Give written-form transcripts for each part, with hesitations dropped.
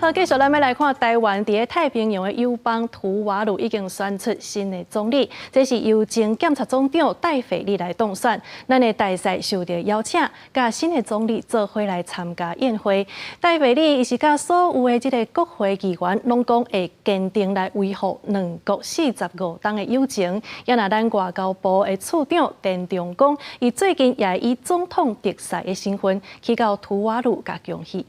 好，繼續咱欲來看台灣佇太平洋的友邦吐瓦魯已經選出新的總理，這是由前檢察總長戴斐利來當選。咱的大使受著邀請，佮新的總理做伙來參加宴會。戴斐利伊是佮所有的這个國會議員攏講會堅定來維護兩國45冬的友情。也若咱外交部的次長田中講，伊最近也以總統特使的身份去到吐瓦魯共恭喜。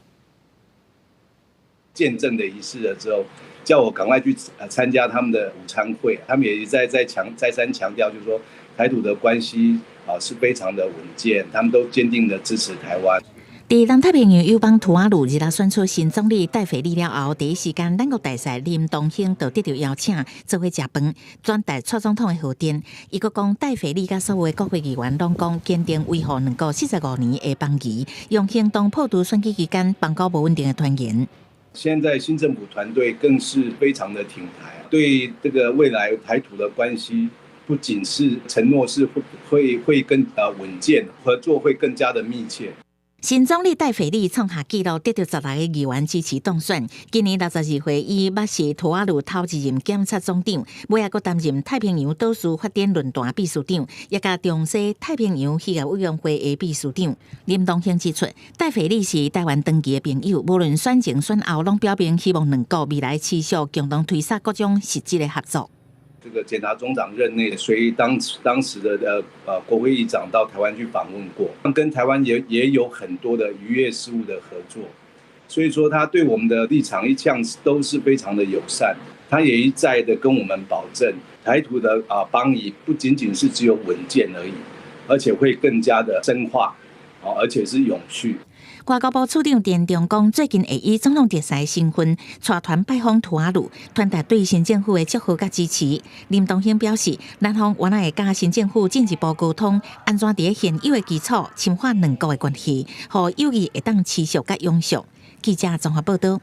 見證的儀式了之後，叫我趕快去參加他們的午餐會。他們也再三強調，就是說台土的關係啊是非常的穩健，他們都堅定的支持台灣。佇南太平洋友邦吐瓦魯日仔選出新總理戴斐利了後，第一時間，咱國大使林東興就得著邀請，做伙食飯，轉達蔡總統的賀電。伊閣講，戴斐利佮所有的國會議員攏講，堅定維護兩國四十五年的邦誼，用行動破除選舉期間邦交無穩定的傳言。現在新政府團隊更是非常的挺台，對這個未來台土的關係，不僅是承諾是會更穩健，合作會更加的密切。新總理戴斐利創下紀錄，得著16個議員支持當選。今年62歲，伊捌是吐瓦魯頭一任檢察總長，尾仔閣擔任太平洋島嶼發展論壇秘書長，也佮中西太平洋漁業委員會的秘書長。林東興指出，戴斐利是台灣長期的朋友，無論選前選後，攏表明希望兩國未來持續共同推捒各種實質的合作。這個檢察總長任內，隨當時的國會議長到台灣去訪問過，跟台灣也有很多的漁業事務的合作，所以說他對我們的立場一向都是非常的友善，他也一再的跟我們保證，台土的啊邦誼不僅僅是只有穩健而已，而且會更加的深化，而且是永續。外交部次長田中講，最近會以總統特使身份帶團拜訪吐瓦魯，傳達對新政府的祝賀佮支持。林東興表示，咱方原來會佮新政府進一步溝通，按怎佇現有的基礎深化兩國的關係，予友誼會當持續佮永續。記者綜合報導。